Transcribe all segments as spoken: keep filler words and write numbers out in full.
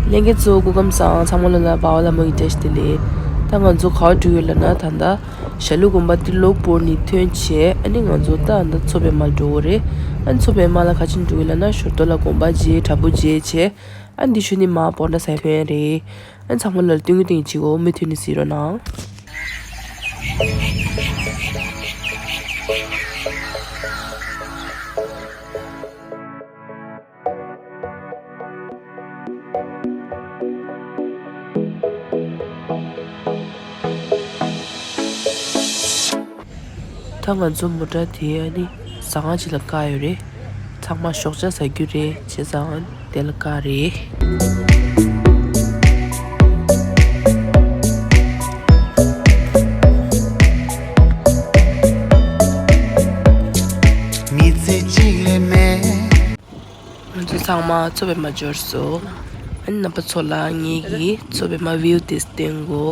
ལྷན་རྒྱས་ཚོ་སྐུ་ཁམས་བཟང་། ཚང་མ་ལོ་ལ་བ་བ་ལ་མོ་ཡི་བཀྲ་ཤིས་བདེ་ལེགས། ད་ང་ཚོ་ག་པར་འགྲོ་ཡོད་ལབ་ན། ད་ལྟ་ཞྭ་ལུ་དགོན་པ་ཏི་ལོག་སྤོར་ནས་ཐོན་བྱས། ཨ་ནི་ང་ཚོ་ད་ད་མཚོ་པདྨ་འགྲོ་གི་རེད། ཨ་ནི་མཚོ་པདྨ་ལ་ག་ཅི་འགྲོ་གི་ལབ་ན། ཞོར་ཏོ་ལ་དགོན་པ་མཇལ། བྲག་ཕུག་མཇལ་བྱས། ཨ་ནི་འདི་ཆུ་ནི་མ་སྤོན་ཊ་ས་ཡ་ཐོན་རེད། ཨ་ནི་ཚང་མ་ལ་སྟོན་གི་སྟོན་གི་བྱེད་གོ། མུ་མཐུད་ནས་གཟིགས་རོགས་གནང་། ད་ང་ཚོ་མོ་ཊ་དེ་ཨ་ནི་ཟ་ཁང་ཅིག་ལ་བཀག་ཡོད་རེད། ཚང་མ་ཞོགས་ཇ་ཟ་རྒྱུ་རེད། བྱས་ཙང་དེ་ལ་བཀག་རེད། མི་ཚེ་གཅིག་ལས་མེད། ང་ཚོ་ཚང་མ་མཚོ་པདྨ་འབྱོར་སོང་། ཨ་ནི་རྣམ་པ་ཚོ་ལ་ངེད་ཀྱི་མཚོ་པདྨ་བིའུ་དེ་སྟོན་གོ།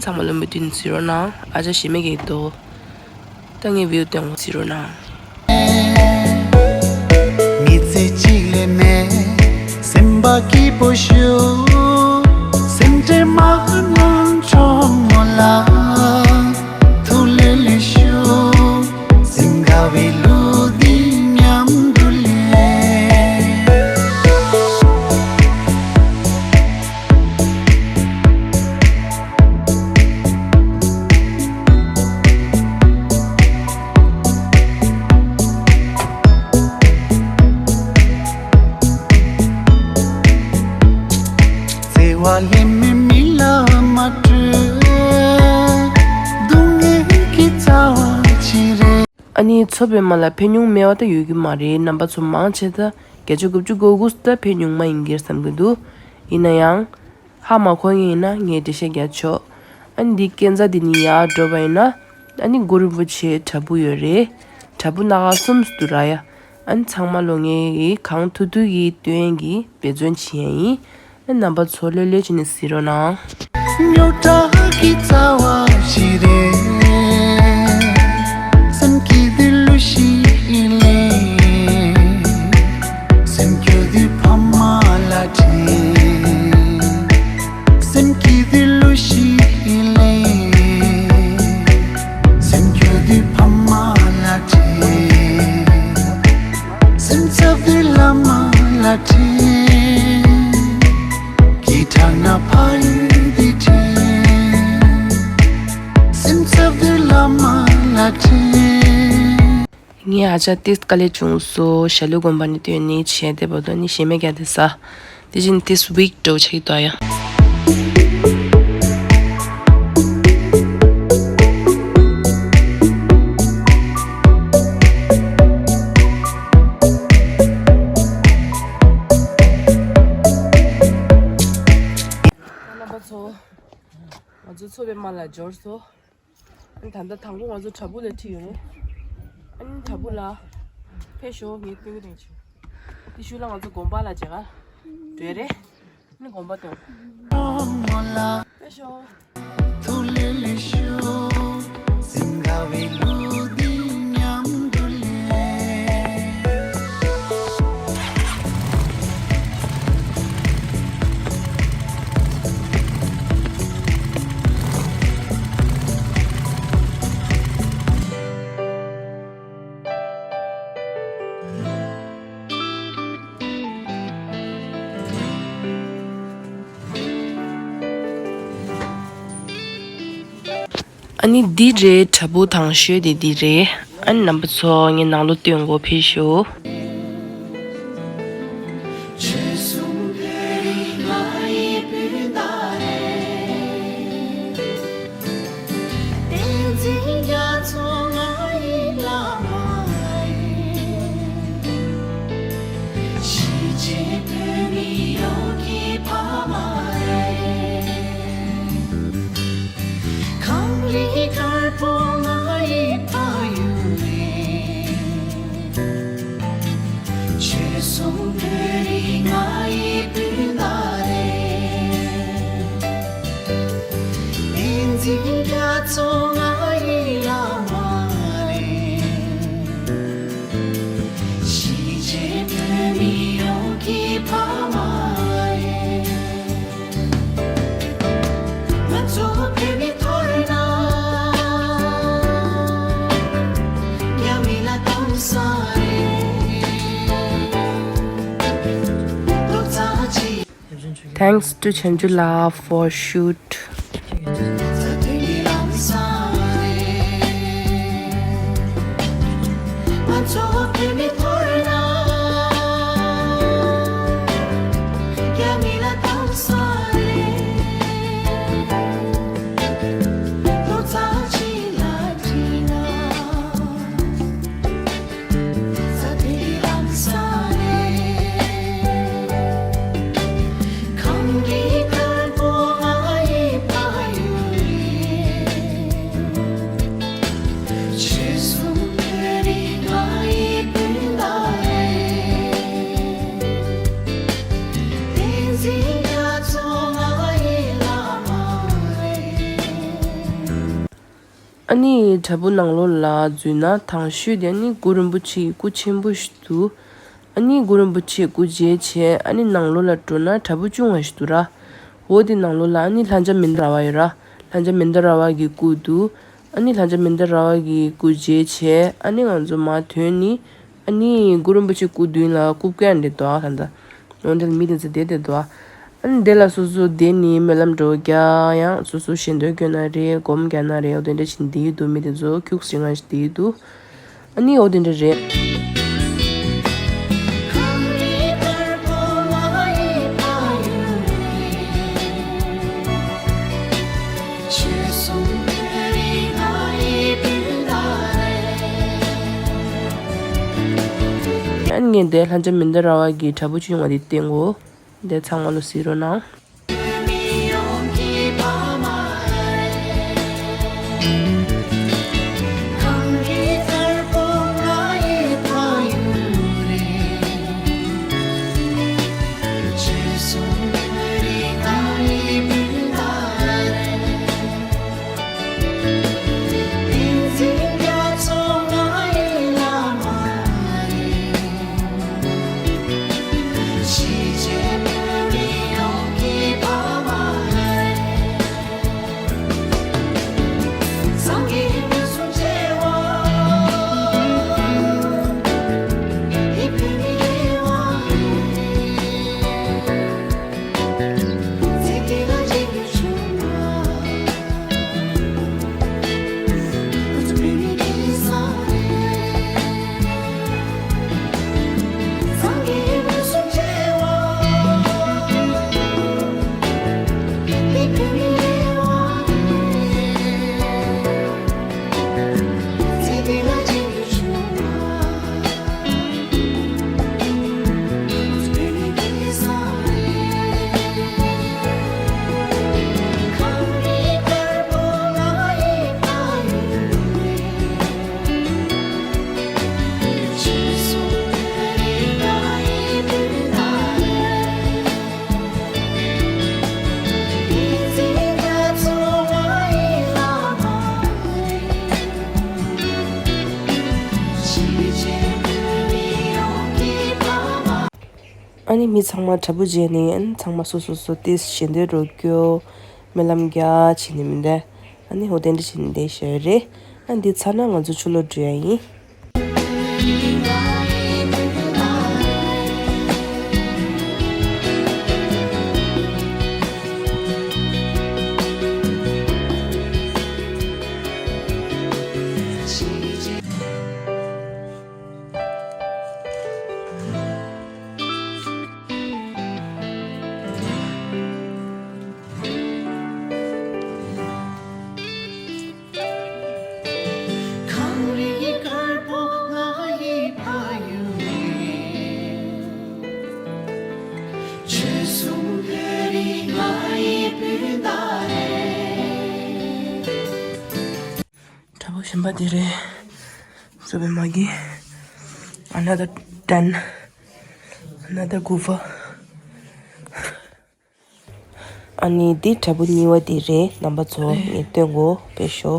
ཚང་མ་ལ་མུ་མཐུད་ནས་གཟིགས་རོགས་གནང་། ཨ་ཅག་ཞེ་མེད་ཀྱི་འདུག་ད་ངས་བིའུ་སྟོན་གོ། གཟིགས་རོགས་གནང་། མི་ཚེ་གཅིག་ལས་མེད། སེམས་པ་སྐྱིད་པོ་ཞུ། སེམས་ཁྲལ་མ་གནང་གྲོགས་མོ་ལ། ཐུགས་ལྷོད་ལྷོད་ཞུ། སེམས་དགའ་བའི་གླུ་འདི་མཉམ་དུ་ལེན། བརྩེ་བ་ལྷད་མེད་མི་ལ་མ་སྤྲོད། སྡུག་བསྔལ་གྱི་རྩ་བ་ཅི་རེད། ཨ་ནི་མཚོ་པདྨ་ལ་ཕེབས་མྱོང་མེད་པ་ད་ཡོད་ཀྱི་མ་རེད། རྣམ་པ་ཚོ་མང་ཆེ་ད་བརྒྱ་ཆ་དགུ་བཅུ་གོ་དགུ་ད་ཕེབས་མྱོང་མ་ཡིན་གྱི་རེད་བསམ་གྱི་འདུག་ཡིན་ན་ཡང་ཧ་མ་གོ་མཁན་ཡིན་ན་ངས་འགྲེལ་བཤད་རྒྱག་ཆོག་ཨ་ནི་འདི་སྐས་འཛེག་འདི་ནས་ཡར་འགྲོ་བ་ཡིན་ན། ཨ་ནི་གུ་རུ་རིན་པོ་ཆེའི་བྲག་ཕུག་ཡོད་རེད། བྲག་ཕུག་སྣ་ཁ་གསུམ་འདུག་ར་ཡ། ཨ་ནི་ཚང་མ་ལོ་ངས་གང་ཐུབ་ཐུབ་ཀྱིས་སྟོན་གྱི་འབད་བརྩོན་བྱེད་ཡ་ཡིན། རྣམ་པ་ཚོ་ལྷོད་ལྷོད་བྱས་ནས་གཟིགས་རོགས་གནང་། རྙོག་དྲ་གི་རྩ་བ་ཞིག་རེད། སེམས་སྐྱིད་པའི་གླུ་ཞིག་ལེན། སེམས་སྐྱོ་དུས་ཕ་མ་ལ་དྲན། སེམས་སྐྱིད་པའི་གླུ་ཞིག་ལེན། སེམས་སྐྱོ་དུས་ཕ་མ་ལ་དྲན། སེམས་འཚབ་དུས་བླ་མ་ལ་དྲན། སྐྱིད་དྲགས་ན་ཕ་ཡུལ་འདི་དྲན། སེམས་འཚབ་དུས་བླ་མ་ལ་དྲན། ངས་ཨ་ཅག་ཏིས་དཀའ་ལས་བྱུང་སོང་། ཞྭ་ལུ་དགོན་པ་ནས་བཏོན་ནས་བྱས་དེ་བར་དུ་ནི་ཞེ་མེད་རྒྱག་དེ་ཟ། དེ་བཞིན་ཏིས་ཝིག་འགྲོ་ཆགས་ཀྱི་འདུག་ཡ། རྣམ་པ་ཚོ། ང་ཚོ་མཚོ་པདྨ་ལ་འབྱོར་སོང་། ཨ་ནི་ད་ལྟ་དང་པོ་ང་ཚོ་བྲག་ཕུག་ལ་ཁྲིད་ཡོད་རེད། ཨ་ནི་བྲག་ཕུག་ལ་ཕེབས་ཤོག་ངས་སྟོན་གྱི་རེད་ཆུ། དེ་ཤུལ་ལ་ང་ཚོ་དགོན་པ་ལ་མཇལ་ཁ་འགྲོ་ཡ་རེད། ཨ་ནི་དགོན་པ་སྟོན། ཕེབས་ཤོག་ཨ་ནི་འདི་རེད། བྲག་ཕུག་དང་ཤོས་དེ་འདི་རེད། ཨ་ནི་རྣམ་པ་ཚོ་ངས་ནང་ལོགས་སྟོན་གོ། ཕེབས་ཤོག་གངས་རི་དཀར་པོ་ང་ཡི་ཕ་ཡུལ་རེད། ཆོལ་གསུམ་བོད་རིགས་ང་ཡི་སྤུན་ཟླ་རེད། བསྟན་འཛིན་རྒྱ་མཚོ་ང་ཡི་བླ་མ་རེད། Thanks to Chenjula for shoot. ཨ་ནི་བྲག་ཕུག་ནང་ལོགས་ལ་འཛུལ་ན་དང་ཤོས་དེ་ཨ་ནི་གུ་རུ་རིན་པོ་ཆེའི་སྐུ་ཆེན་པོ་ཞིག་འདུག་ཨ་ནི་གུ་རུ་རིན་པོ་ཆེའི་སྐུ་མཇལ་བྱས་ཨ་ནི་ནང་ལོགས་ལ་འགྲོ་ན་བྲག་ཕུག་ཆུང་བ་ཞིག་འདུག་ར། འོ་དེ་ནང་ལོགས་ལ་ཨ་ནི་ལྷ་ལྕམ་མན་དཱ་ར་བ་ཡོད་ར། ལྷ་ལྕམ་མན་དཱ་ར་བ་གི་སྐུ་འདུག་ཨ་ནི་ལྷ་ལྕམ་མན་དཱ་ར་བ་གི་སྐུ་མཇལ་བྱས་ཨ་ནི་ང་ཚོ་མར་ཐོན་ནི། ཨ་ནི་གུ་རུ་རིན་པོ་ཆེ་སྐུ་མདུན་ལ་སྐུ་བཀྱག་འདི་འདུག་ཨ་ད་ལྟ། འོ་འདི་ལ་མི་དེ་ཚོ་བསྡད་དེ་འདུག་ཨ། ཨ་ནི་འདི་ལ་སོ་སོ་བསྡད་ནི་སྨོན་ལམ་འདྲ་བོ་རྒྱག་ཡང་སོ་སོ་ཞལ་འདོན་སྐྱོན་ན་རེད། སྒོམ་རྒྱག་ན་རེད། འོ་དེ་འདྲ་བྱེད་བསྡད་ཡི་འདུག་མི་དེ་ཚོ་ཁྱུག་ཙམ་ང་ཞིག་བསྡད་ཡི་འདུག་ཨ་ནི་འོ་དེ་འདྲ་རེད། ཨ་ནི་ངས་འདི་ལྷ་ལྕམ་མན་དཱ་ར་བ་གི་བྲག་ཕུག་ཆུང་བ་འདི་བསྟན་གོ། འདི་ཚང་མ་ལོ་གཟིགས་རོགས་གནང་། ཨ་ནི་མི་ཚང་མ་བྲག་ཕུག་མཇལ་ནས་ཨ་ནི་ཚང་མ་སོ་སོ་སོ་ཏིས་ཞལ་འདོན་རོགས་སྐྱོ། སྨོན་ལམ་རྒྱག་བྱེད་ནི་མི་འདུག་ཨ་ནི་འོ་དེ་འདྲ་བྱེད་ནི་བསྡད་ཤག་རེད། ཨ་འདི་ཚར་ན་ང་ཚོ་ཕྱི་ལོགས་འགྲོ་ཡ་ཡིན། བྲག་ཕུག་གཞན་པ་དེ་རེད། བཟོ་པའི་མ་གི། Another den. Another gufa. ཨ་ནི་འདི་བྲག་ཕུག་གཉིས་པ་དེ་རེད། རྣམ་པ་ཚོ་ངས་སྟོན་གོ་དཔེ་ཤོ།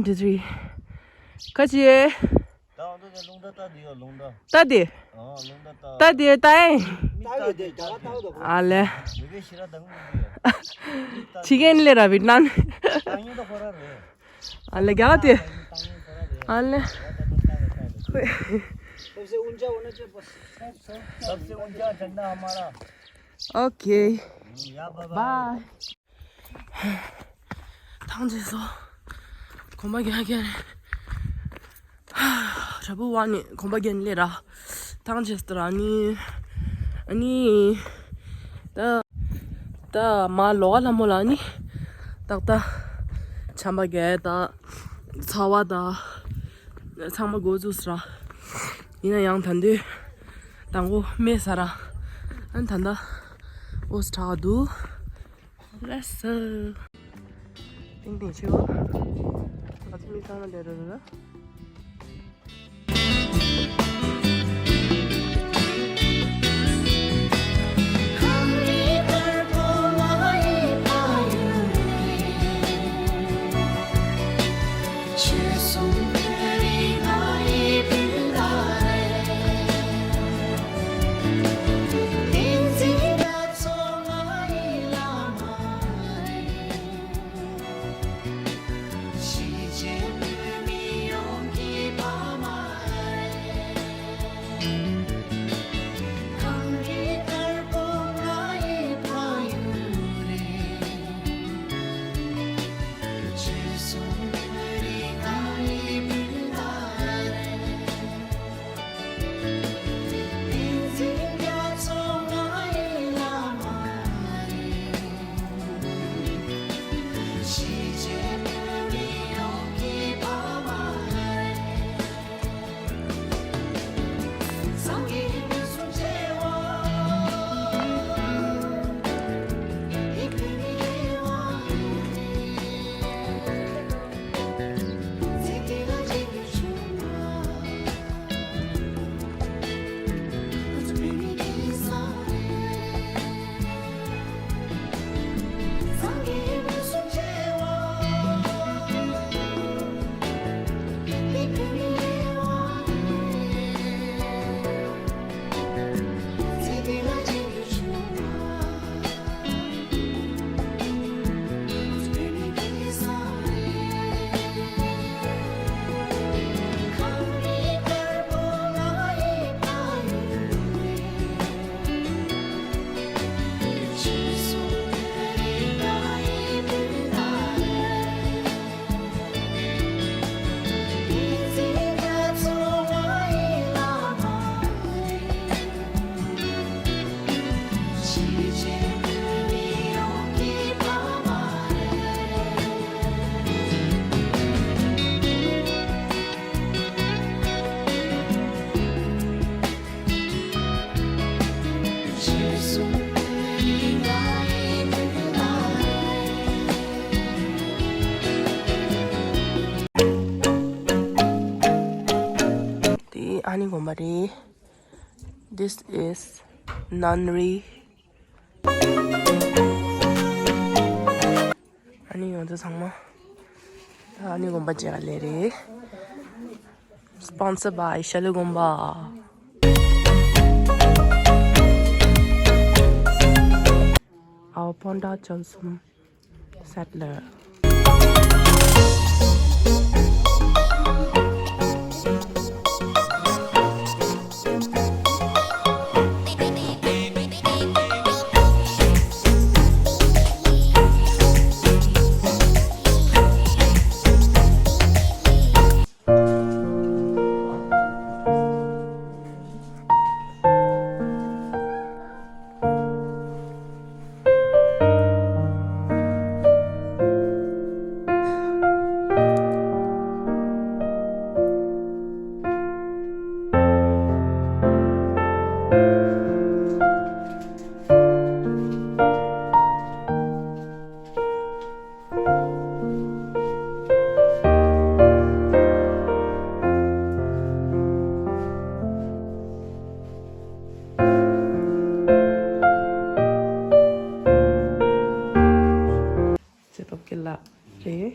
འདི་ཚོ་ཡིན། ཁ་ཅིག་ད་འོ་འདི་ལུང་འདྲ་ལྟ་དེ་ཡོད་ལུང་འདྲ། ལྟ་དེ། ཨ་ལུང་འདྲ་ལྟ། ལྟ་དེ་ལྟ་ཡིན། ལྟ་ཡོད་དེ་རྒྱ་གར་ལྟ་བ་དང་། ཨ་ལེ། མི་གེ་ཤི་ར་དང་། ཕྱི་རྒྱལ་ལས་ར་བི་ཏི་ནམ། ཨ་ལེ་རྒྱ་གར་དེ། ཨ་ལེ། सबसे ऊंचा होना चाहिए बस। सबसे ऊंचा झंडा हमारा। ओके। या bye bye. ཐང་ཆད་སོང་། གོམ་པ་རྒྱག་རྒྱག་ནས། དྲ་འབུ་བ་ནི་གོམ་པ་རྒྱག་ནས་སླེབས་ར། ཐང་ཆད་སོང་ར་ནི། ཨ་ནི། ད། ད་མ་ལོག་ལ་མོ་ལ་ནི། ཏག་ཏག་བྱམས་པ་རྒྱལ་ད། ཚ་བ་ད། ཚང་མ་འགོ་བཙུགས་སོང་ར། ཡིན་ན་ཡང་ད་འདོད། དང་པོ་མེད་ས་ར། ཨ་ནི་ད་ད། འོ་སི་དྲག་འདུག Let's go. ཏིང་ཏིང་ཆེའོ། ང་ཚོ་མི་ཚང་མ་ལས་རོ་རོ་ར། དེ་ཨ་ནི་དགོན་པ་རེད། This is nunnery. ཨ་ནི་ཡོངས་འཛིན་ཚང་མ། ད་ཨ་ནི་དགོན་པ་མཇལ་ག་སླེབས་རེད། Sponsored by ཤ་ལུ་དགོན་པ། Our Ponda Cholsum settler. བྱེད་སྟོབས་ཀྱི་ལག་རེད།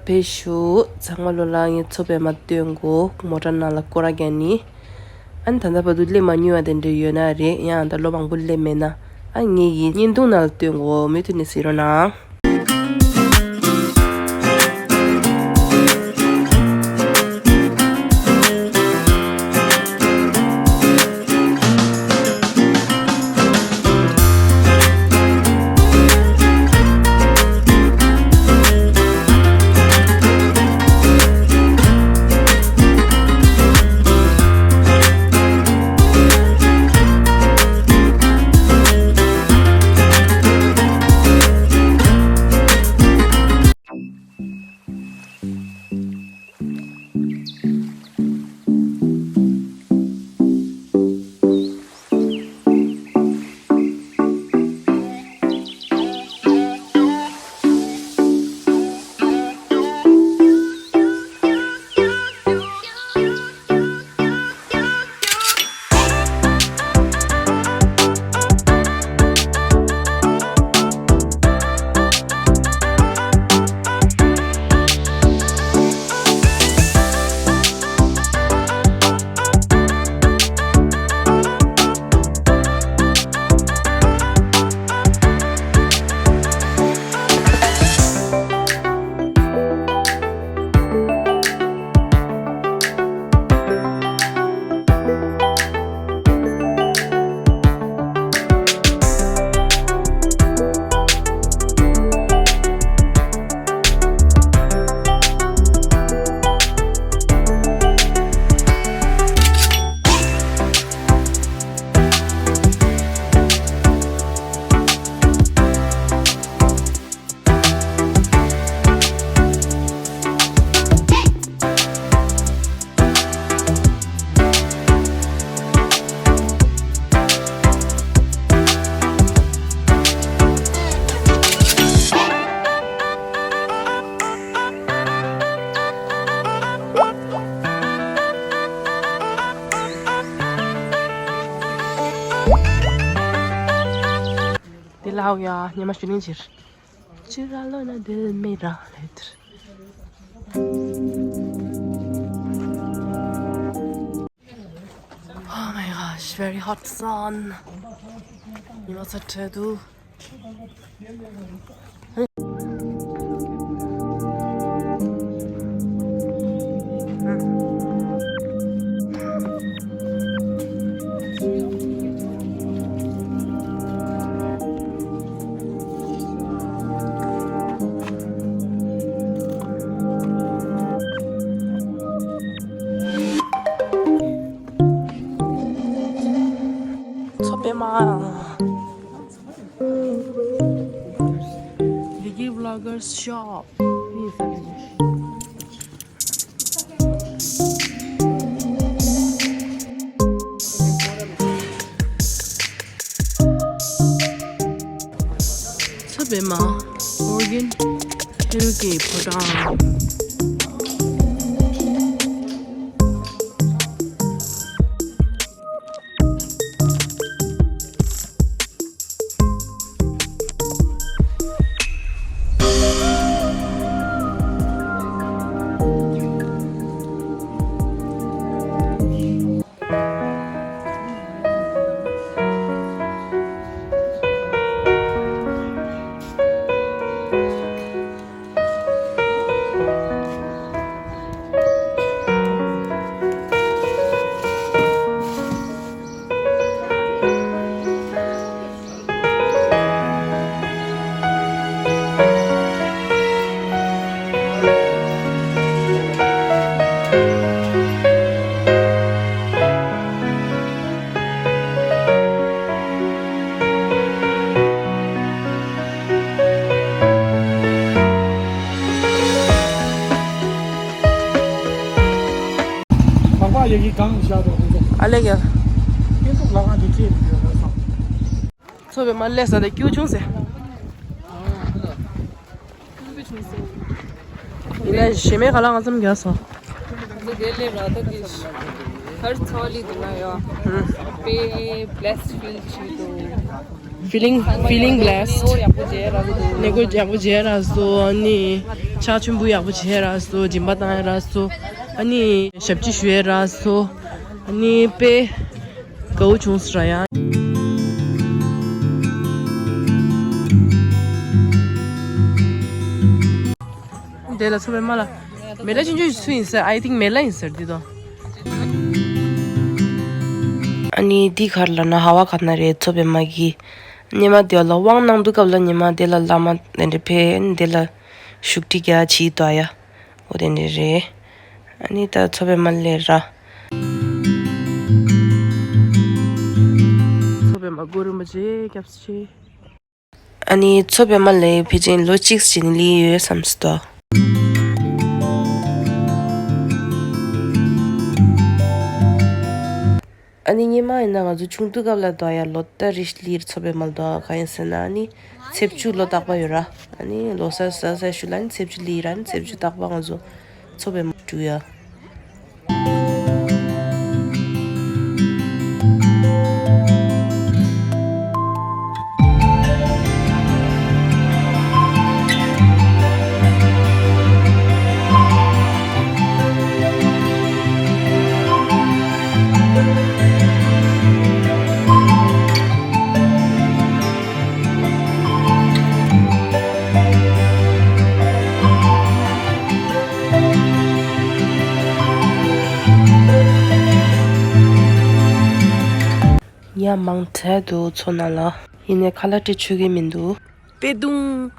ཕེབས་ཞུ། ཚང་མ་ལོ་ལ་ངས་མཚོ་པདྨ་སྟོན་དགོས། མོ་ཊ་ནང་ལ་སྐོར་ར་རྒྱག་ནི། ཨ་ནི་ད་ལྟ་བར་དུ་སླེབས་མ་མྱོང་བ་དེ་འདྲ་ཡོད་ན་རེད། ཡང་ད་ལོ་མང་པོ་སླེབས་མེད་ན། ཨ་ངེད་ཀྱི་བརྙན་ཐུང་ནང་ལ་སྟོན་དགོས། མུ་མཐུད་ནས་གཟིགས་རོགས་གནང་། དེ་ལའོ་ཡ་ཉི་མ་ཞུ་ལིང་ཕྱིར། ཅི་ར་ལོ་ན་དེ་མེ་ར་ལེ་དར། Oh my gosh, very hot sun. ཉི་མ་ཚ་དྲོད་འདུག་མཚོ་པདྨ། Digi Vloggers Shop. མཚོ་པདྨ། Organ Hill གྱི་ཕོ་བྲང་། ཨ་ལེ་ཡ། མཚོ་པདྨ་སླེབས་ས་དེ་སྐྱིད་པོ་བྱུང་ཟེར། ཡིན་ན་གཞི་མེད་ཁ་ལག་ང་ཚོ་རྒྱག་སོང་། འདི་དེ་ལས་ར་ད་གི་ཧར་ཚོ་ལི་དུ་ན་ཡོ། པེ་blessed feel བྱེད་དུ། Feeling, feeling blessed. ནི་གོ་ཡག་པོ་བྱས་ར་སོ། ཨ་ནི་ཕྱག་མཆོད་འབུལ་ཡག་པོ་བྱས་ར་སོ། སྦྱིན་པ་བཏང་ཡ་ར་སོ། ཨ་ནི་ཞབས་ཕྱི་ཞུ་ཡ་ར་སོ། ཨ་ནི་དཔེ་དགའ་བོ་བྱུང་སོང་ར་ཡ། དེ་ལ་མཚོ་པདྨ་ལ་མེ་ལ་ཆུང་ཆུང་སུ་ཡིན་ཟེར། I think མེ་ལ་ཡིན་ཟེར་འདི་དོ། ཨ་ནི་འདི་ག་རེ་ལབ་ན་ཧ་བ་ག་ན་རེད། མཚོ་པདྨ་གི་སྙེ་མ་དེ་ལ་དབང་གནང་དུས་སྐབས་ལ་སྙེ་མ་དེ་ལ་བླ་མ་དེ་འདྲ་ཕེབས་དེ་ལ་བཞུགས་ཁྲི་རྒྱ་ཆེ་དོ་ཡ། འོ་དེ་འདྲ་རེད། ཨ་ནི་ད་མཚོ་པདྨ་སླེབས་ར། མཚོ་པདྨ་གུ་རུ་རིན་པོ་ཆེ་སྐྱབས་སུ་མཆི། ཨ་ནི་མཚོ་པདྨ་ལ་ཕལ་ཆེར་ལོ་གཅིག་ཙམ་སླེབས་ཡོད་བསམ་སྲིད་དོ། ཨ་ནི་སྔོན་མ་ཡིན་ན་ང་ཚོ་ཆུང་དུས་སྐབས་ལ་དོ་ཡ་ལོ་ལྟར་རེ་བཞིན་སླེབས་མཚོ་པདྨ་ལ་དོ། གང་ཡིན་ཟེར་ན་ཨ་ནི་ཚེས་བཅུ་ལོ་རྟག་པར་ཡོད་ར། ཨ་ནི་ལོ་གསར་གསར་གསར་ཞུ་ལ་ཨ་ནི་ཚེས་བཅུ་སླེབས་ར། ཨ་ནི་ཚེས་བཅུ་རྟག་པར་ང་ཚོ་མཚོ་པདྨ་འགྲོ་ཡ། ཉ་མང་དྲགས་འདུག་མཚོ་ནང་ལ། ཡིན་ནའི་ཁ་ལག་སྤྲད་ཆོག་གི་མི་འདུག་དཔེ་རྡུང་།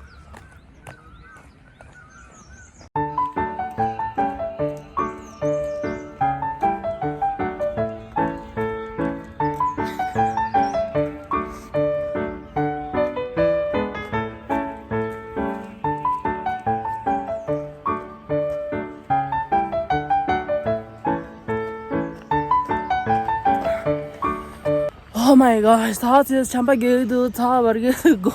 Oh my god, ཚ་ཚེ་ཆམ་པ་རྒྱག་གི་འདུག་ཚ་བར་གི་གོ་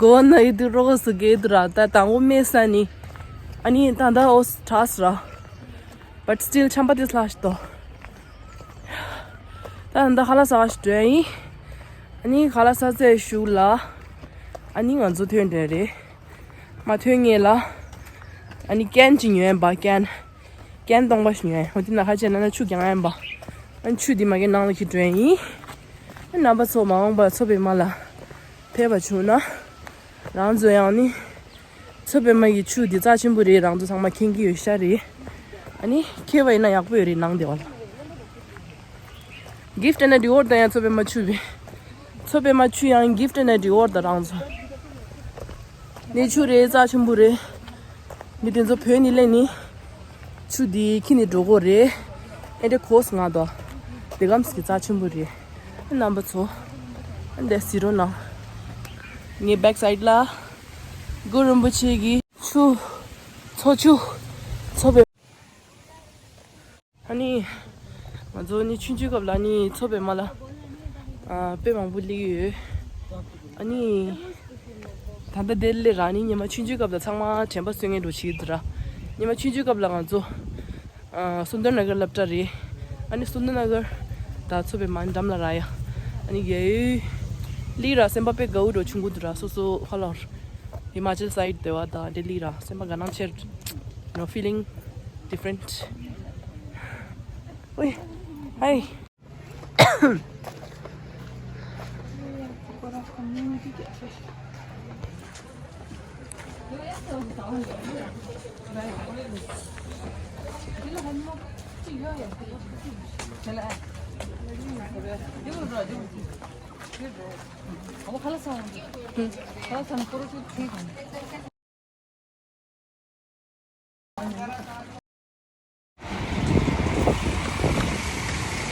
གོ་ན་ཡི་དུ་རོགས་སུ་རྒྱག་གི་འདུག་ར། ད་དང་པོ་མེད་ས་ནི། ཨ་ནི་ད་ད་འོ་དྲགས་ར། But still ཆམ་པ་དེ་སླ་ཞིག་ཏོ། ད་ད་ཁ་ལག་ཟ་བ་ཞིག་འགྲོ་ཡིན། ཨ་ནི་ཁ་ལག་ཟ་ཚར་གཞུག་ལ། ཨ་ནི་ང་ཚོ་ཐོན་འགྲོ་རེད། མ་ཐོན་སྔོན་ལ། ཨ་ནི་ཀན་ཅིག་ཉོས་ཡིན་པ། ཀན། ཀན་སྟོང་པ་ཞིག་ཉོས་ཡིན། འོ་དེ་ན་ཁ་ཆེ་ན་ན་ཆུ་རྒྱང་ཡིན་པ། ཨ་ནི་ཆུ་དེ་མ་གི་ནང་ལ་འཁྱེར་འགྲོ་ཡིན། ཨ་རྣམ་པ་ཚོ་མ་འོངས་པ་མཚོ་པདྨ་ལ་ཕེབས་པ་བྱུང་ན། རང་ཚོ་ཡང་ནི། མཚོ་པདྨ་གི་ཆུ་འདི་རྩ་ཆེན་པོ་རེད། རང་ཚོ་ཚང་མ་མཁྱེན་གྱི་ཡོད་ཤག་རེད། ཨ་ནི་མཁྱེན་པ་ཡིན་ན་ཡག་པོ་ཡོད་རེད། ནང་དེ་བ་ལ། Gift and a reward དང་ཡང་མཚོ་པདྨ་ཆུ་བི། མཚོ་པདྨ་ཆུ་ཡང་gift and a reward དང་རང་ཚོ། ནི་ཆུ་རེད། རྩ་ཆེན་པོ་རེད། མི་དེ་ཚོ་བོད་ནི་ལས་ནི། ཆུ་འདི་ཁྱི་ནི་འགྲོ་གོ་རེད། ཨེ་འདྲ་གོས་ང་དོ། དེ་གམ་སི་རྩ་ཆེན་པོ་རེད། རྣམ་པ་ཚོ། ཨ་འདྲ་སི་རོ་ན། ངའི་back side ལ། གུ་རུ་རིན་པོ་ཆེ་གི་ཆུ། མཚོ་ཆུ། མཚོ་པདྨ། ཨ་ནི། ང་ཚོ་ནི་ཆུང་ཆུང་སྐབས་ལ་ནི་མཚོ་པདྨ་ལ། ཨ་དཔེ་མང་པོ་སླེབས་ཡོད། ཨ་ནི། ད་ལྟ་དེ་ལས་ར་ནི་ཉི་མ་ཆུང་ཆུང་སྐབས་ལ་ཚང་མ་དྲན་པ་གསོས་མཁན་འགྲོ་བྱེད་ཀྱི་འདུག་ར། ཉི་མ་ཆུང་ཆུང་སྐབས་ལ་ང་ཚོ། ཨ་སུན་དར་ན་གར་སློབ་གྲྭ་རེད། ཨ་ནི་སུན་དར་ན་གར་ད་མཚོ་པདྨ་འགྲམ་ལ་ར་ཡ། ཨ་ནི་གཡས་གཡོན་ལི་ར་སེམས་པ་དཔེ་དགའ་བོ་འགྲོ་བྱུང་གི་འདུག་ར། སོ་སོ་ཧ་ལོར་ཧི་མ་ཅལ་སའིཌ་དེ་བ་དང་ལྡི་ལི་ར་སེམས་པ་དགའ་སྣང་ཆེར། No feeling different. ཨོའི། ཧའི།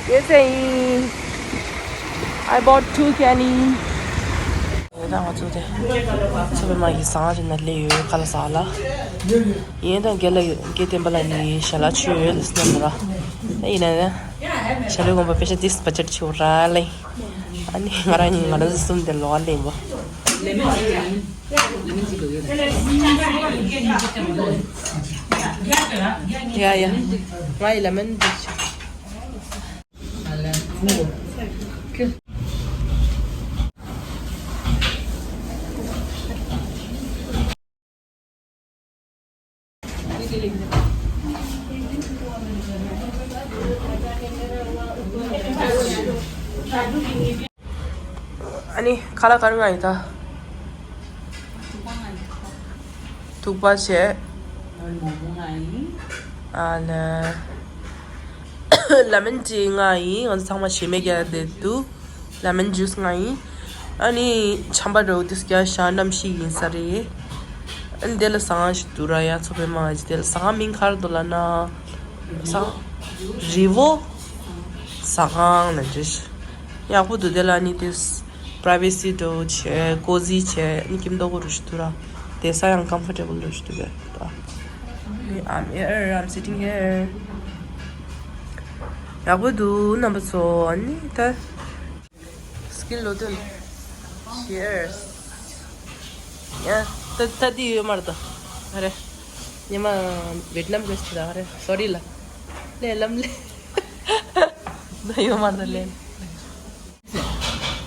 Yes, I, I bought two candy. ཡིན་ད་ང་ཚོ་དེ་མཚོ་པདྨ་ཡི་ཟངས་ཅིག་ན་སླེབས་ཡོད། ཁ་ལག་ཟ་ལ། ཡིན་ད་རྒན་ལགས་རྒན་བསྟན་པ་ལགས་ནི་ཞལ་ལག་མཆོད་ཡོད་ལ་སྙམ་ར། ཡིན་ན་ཞལ་ལག་དགོངས་པ་དཔེ་ཆ་ཏིས་བ་ཅར་ཆེ་བོ་ར་ལེ། ཨ་ནི་ང་རང་གཉིས་ང་རང་ཚོ་གསུམ་དེ་ལོག་ལེན་པ། ཡ་ཡ། ང་ཡི་ལ་མན་འདི་ཆུ། ཨ་ལ། ཁུ། ཁ་ལག་ག་རེ་མངགས་ཡིན་ད། ཐུག་པ་བྱས། ཨ་ལ། ལ་མོན་ཊི་མངགས་ཡིན། ང་ཚོ་ཚང་མ་ཞེ་མེད་རྒྱག་བསྡད་འདུག་ལ་མོན་ཇུས་མངགས་ཡིན། ཨ་ནི་ཆམ་པ་འདྲ་བོ་དེ་རྒྱག་ཤག་གནམ་གཤིས་ཡིན་ས་རེད། ཨ་ནི་དེ་ལ་ཟ་ཁང་ཞིག་འདུག་ར། ཡ་མཚོ་པདྨ་ཟེར་གྱི། དེ་ལ་ཟ་ཁང་མིང་ག་རེ་འདུག་ལབ་ན། ཟ་ཁང་རི་བོ་ཟ་ཁང་ལབ་འདྲ་ཞིག་ཡག་པོ་འདུག་དེ་ལ་ཨ་ནི་དེ་པ་རའི་ཝེ་སི་འདྲ་བོ་བྱས། ཀོ་ཟི་བྱས། ཨ་ནི་ཁྱིམ་ཐོག་གི་འདྲ་ཞིག་འདུག་ར། བསྡད་ས་ཡང་ཀམ་ཕོར་ཊེ་བལ་འདྲ་ཞིག་འདུག་གས། I'm here, I'm sitting here. ཡག་པོ་འདུག་རྣམ་པ་ཚོ། ཨ་ནི་ད། སྐྱིད་ལོ་དོན། Cheers. ཡ། ད་ད་འདི་ཡོད་མ་རེད་ད། ཨ་རེ། ཉི་མ་ཝེད་ནམ་གི་ཞིག་ད། ཨ་རེ། སོ་རི་ལ། ལས་ལམ་ལས། ད་ཡོད་མ་རེད་ད་ལས།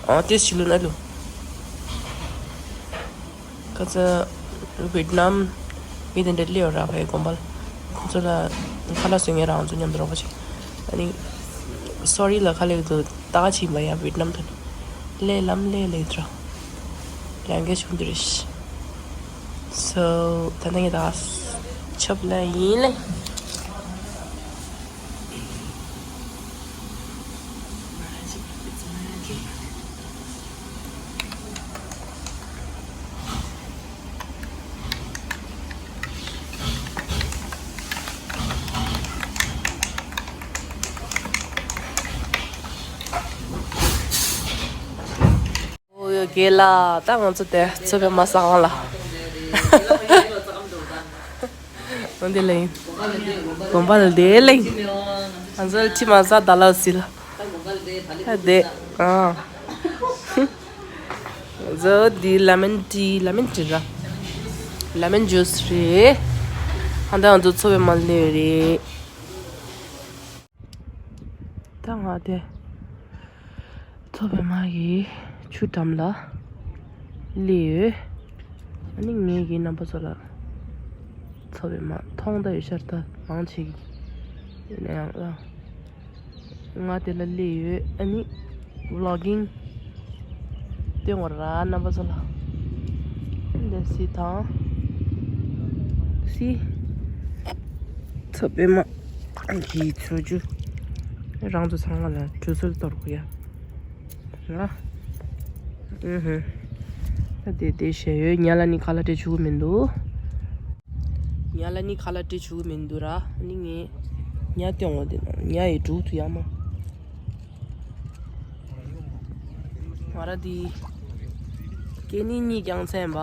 ཨ་དེ་ཞིག་ལོ་ན་ལོ། ཁ་ཚ་ཝེད་ནམ་མི་དེ་འདྲ་སླེབས་ཡོད་ར། ཕའི་དགོན་པ་ལ། ཁོ་ཚོ་ལ་ཁ་ལག་བཟོས། ངས་རང་ཚོ་མཉམ་དུ་རོགས་པ་བྱས། ཨ་ནི་སོ་རི་ལ་ཁ་ལག་དུ་ད་ག་ཕྱིན་པ་ཡ། ཝེད་ནམ་དུ་ལས་ལམ་ལས་ལས་དྲ་ལས་འགན་ཆུང་དུ་རེད། So ད་ནི་ངས་ད་ཆབ་ལ་ཡིན་ལེ། ཨོ་ཡོ་གེ་ལ། ད་ང་ཚོ་དེ་མཚོ་པདྨ་ཟ་ཁང་ལ། འོ་འདི་ལ་ཡིན། དགོན་པ་ལ་དེ་ལ་ཡིན། ང་ཚོ་ཁྲིམས་མ་ཟ་ད་ལ་སི་ལ། ད་དེ། ཨ། ང་ཚོ་འདི་ལ་མོན་ཊི། ལ་མོན་ཊི་ར། ལ་མོན་ཇུས་རེད། ཧ་ད་ང་ཚོ་མཚོ་པདྨ་སླེབས་རེད། ད་ང་དེ་མཚོ་པདྨ་གི་ཆུ་འགྲམ་ལ་སླེབས་ཡོད། ཨ་ནི་ངེད་ཀྱི་རྣམ་པ་ཚོ་ལ་མཚོ་པདྨ་མཐོང་ད་ཡོད་ཤར་ད་མང་ཆེ་གི་ཡོད་ན་ཡང་ལ། ང་དེ་ལ་སླེབས་ཡོད། ཨ་ནི་ཝི་ལོག་གིང་སྟོན་དགོས་ར་རྣམ་པ་ཚོ་ལ། འདི་སི་དང་སི། མཚོ་པདྨ་གི་ཆུ་རྒྱུན་རང་ཚོ་ཚང་མ་ལ་གྲོས་སུ་གཏོར་དགོས་ཡ། ར། ཨུ་ཧུ། ད་དེ་དེ་བཤད་ཡོད། ཉ་ལ་ནི་ཁ་ལག་སྤྲད་ཆོག་གི་མི་འདུག་ཉ་ལ་ནི་ཁ་ལག་སྤྲད་ཆོག་གི་མི་འདུག་ར། ཨ་ནི་ངས་ཉ་སྟོན་འོང་དེ་ན་ཉ་ཡི་འབྲུག་ཏུ་ཡ་མ། ང་ར་དེ་སྐྱེ་ནི་གཉིས་ཀྱང་ཚན་པ།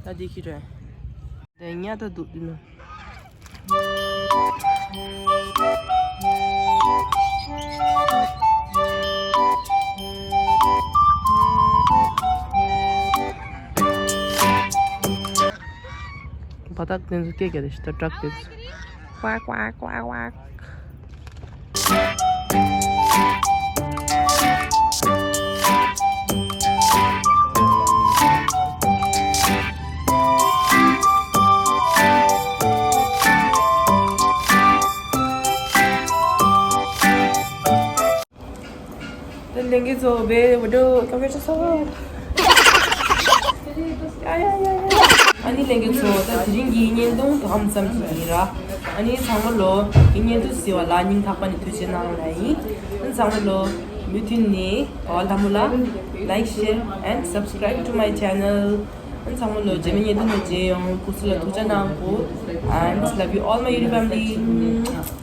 ད་དེ་ཁྱི་རེད། དེ་ཉ་ད་འདུག་དེ་ན། བ་ཐག་དེ་ཚོ་སྐད་རྒྱག་དེ་ཞིག་ད་ཊག་དེ་ཚོ། ཀ་ཀ་ཀ་ཀ། ད་ལྷན་རྒྱས་ཚོ་བེ་བ་ཌོ་ཀ་བེ་ཅོ་སོ། ཡ་ཡ་ཡ་ཡ། ཨ་ནི་ལྷན་རྒྱས་ཚོ་ད་དེ་རིང་གི་བརྙན་ཐུང་དེ་ག་ཙམ་གྱི་ཡིན་ར། ཨ་ནི་ཚང་མ་ལོ་ངའི་བརྙན་ཐུང་གཟིགས་པ་ལ་སྙིང་ཐག་པ་ནས་ཐུགས་རྗེ་གནང་ལ་ཡིན། ཨ་ནི་ཚང་མ་ལོ་མུ་མཐུད་ནས་ག་བ་ལྷ་མོ་ལ་like, share and subscribe to my channel. ཨ་ནི་ཚང་མ་ལོ་རྗེས་མའི་བརྙན་ཐུང་ནས་མཇལ་ཡོང་། སྐུ་གཟུགས་ལ་ཐུགས་ཅག་གནང་གོ། And love you all my YouTube family.